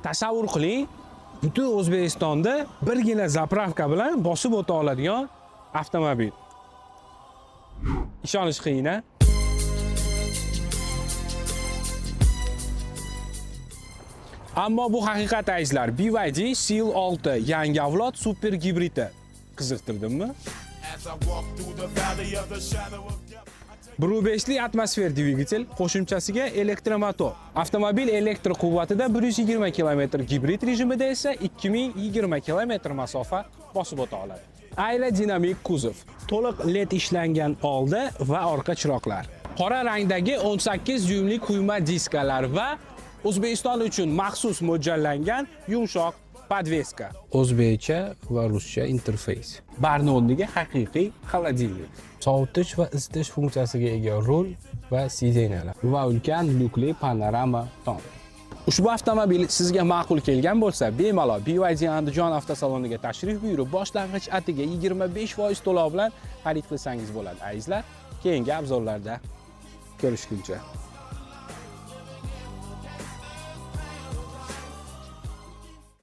Tasavvur qiling, butun O'zbekistonda birgina заправка bilan bosib o'ta oladigan avtomobil. Ishonish qiyin, a? Ammo bu haqiqat, azizlar. BYD Seal 6 yangi avlod super gibridi. Qiziqtirdimmi? As I walk through the valley of the shadow of death, I take 1.5 lik atmosfer dvigatel, qo'shimchasiga elektromotor. Avtomobil elektr quvvatida 120 km, gibrid rejimida esa 2020 km masofa bosib o'ta oladi. Aerodinamik kuzov, to'liq LED ishlangan oldi va orqa chiroqlar. Qora rangdagi 18 dyumli quyma diskalar va O'zbekiston uchun maxsus mo'ljallangan yumshoq podveska. O'zbekcha va ruscha interfeys. Barni o'rniga haqiqiy холодильник. Sovutish va isitish funksiyasiga ega rul va сиденья lar va ulkan lyukli panorama tom. Ushbu avtomobil sizga ma'qul kelgan bo'lsa, bemalol BYD Andijon avtosaloniga tashrif buyurib, boshlang'ich atiga 25% to'lov bilan xarid qilsangiz bo'ladi. Azizlar, keyingi обзор larda ko'rishguncha.